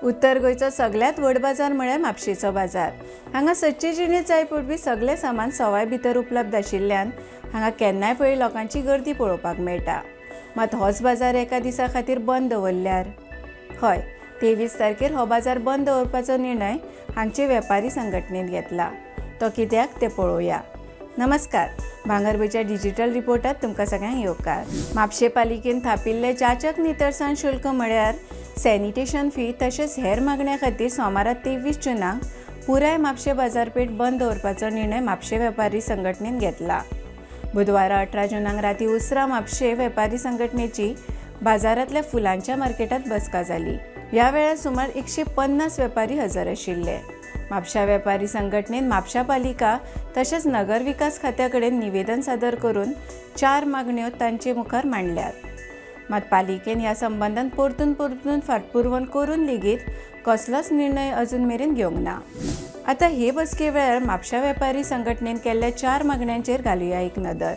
उत्तर गोंयचो सगळ्यांत व्हड बाजार म्हळ्यार म्हापशेचो बाजार. हांगा सदचे जिणेंत जाय पडपी सगळें सामान सवाय भितर उपलब्ध आशिल्ल्यान हांगा केन्नाय पळय लोकांची गर्दी पळोवपाक मेळटा. मात होच बाजार एका दिसा खातीर बंद दवरल्यार? हय, 23 तारखेर हो बाजार बंद दवरपाचो निर्णय हांगचे वेपारी संघटनेन घेतला. तो कित्याक तें पळोवया. नमस्कार, भांगरभूंयच्या डिजिटल रिपोर्टात तुमकां सगळ्यांक येवकार. म्हापशें पालिकेन थापिल्ले जाचक नितळसाण शुल्क म्हळ्यार सॅनिटेशन फी तशेंच हेर मागण्या खातीर सोमारा 23 जूनाक पुराय म्हापशें बाजारपेठ बंद दवरपाचो निर्णय म्हापशें वेपारी संघटनेन घेतला. बुधवारा 18 जूनाक राती उसरां म्हापशें वेपारी संघटनेची बाजारांतल्या फुलांच्या मार्केटांत बसका जाली. ह्या वेळार सुमार 150 वेपारी हजर आशिल्ले. म्हापशा वेपारी संघटनेन म्हापशा पालिका तशेंच नगर विकास खात्या कडेन निवेदन सादर करून 4 मागण्यो तांचे मुखार मांडल्यात. मात पालिकेन ह्या संबंदान परतून परतून फाटपुरवण करून लेगीत कसलोच निर्णय अजून मेरेन घेवंक ना. आतां हे बसके वेळार म्हापशा वेपारी संघटनेन केल्ल्या 4 मागण्यांचेर घालुया एक नदर.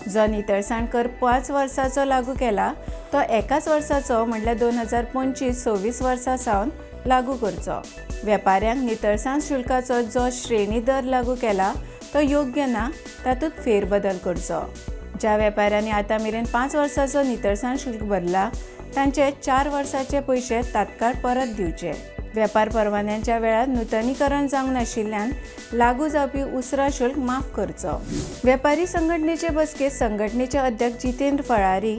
जो नितळसाण कर 5 वर्सांचो लागू केला तो एकाच वर्साचो म्हणल्यार 2025-26 वर्सा सावन लागू करचो. वेपाऱ्यांक नितळसाण शुल्काचो जो श्रेणी दर लागू केला तो योग्य ना, तातूंत फेरबदल करचो. ज्या वेपाऱ्यांनी आतां मेरेन 5 वर्सांचो नितळसाण शुल्क भरला तांचे 4 वर्सांचे पयशे तात्काळ परत दिवचे. वेपार परवान्यांच्या वेळार नुतनीकरण जावंक नाशिल्ल्यान लागू जावपी उसरां शुल्क माफ करचो. वेपारी संघटनेचे बसकेंत संघटनेचे अध्यक्ष जितेंद्र फळारी,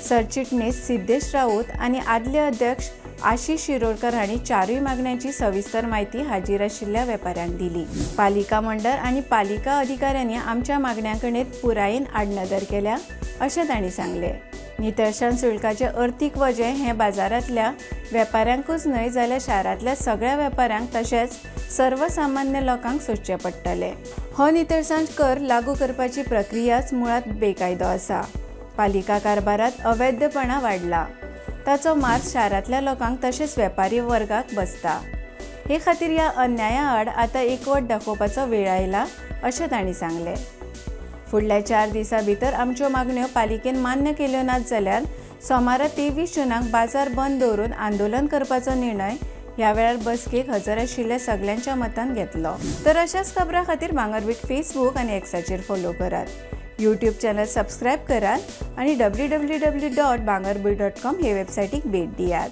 सरचिटणीस सिद्धेश राऊत आनी आदले अध्यक्ष आशिष शिरोडकर हांणी 4 मागण्यांची सविस्तर म्हायती हाजीर आशिल्ल्या वेपाऱ्यांक दिली. पालिका मंडळ आनी पालिका अधिकाऱ्यांनी आमच्या मागण्यां कडेन पुरायेन आडनदर केल्या अशें तांणी सांगलें. नितळसाण शुल्काचें अर्थीक वजें हें बाजारांतल्या वेपाऱ्यांकूच न्हय जाल्यार शारांतल्या सगळ्या वेपाऱ्यांक तशेंच सर्वसामान्य लोकांक सोंसचें पडटलें. हो नितळसाण कर लागू करपाची प्रक्रियाच मुळांत बेकायदो आसा. पालिका कारभारांत अवैधपणा वाडला, ताचो मार शारांतल्या लोकांक तशेंच वेपारी वर्गाक बसता. हे खातीर ह्या अन्याया आड आतां एकवट दाखोवपाचो वेळ आयला अशें तांणी सांगलें. फुडल्या 4 दिसां भितर आमच्यो मागण्यो पालिकेन मान्य केल्यो नात जाल्यार सोमारा 23 जूनाक बाजार बंद दवरून आंदोलन करपाचो निर्णय ह्या वेळार बसकेक हजर आशिल्ल्या सगल्यांच्या मतान घेतलो. तर अशाच खबरां खातीर भांगरभूंय फेसबूक आनी एक्साचेर फॉलो करात, यूट्यूब चॅनल सबस्क्रायब करात आनी www.bangarbhuy.com हे वेबसायटीक भेट दियात.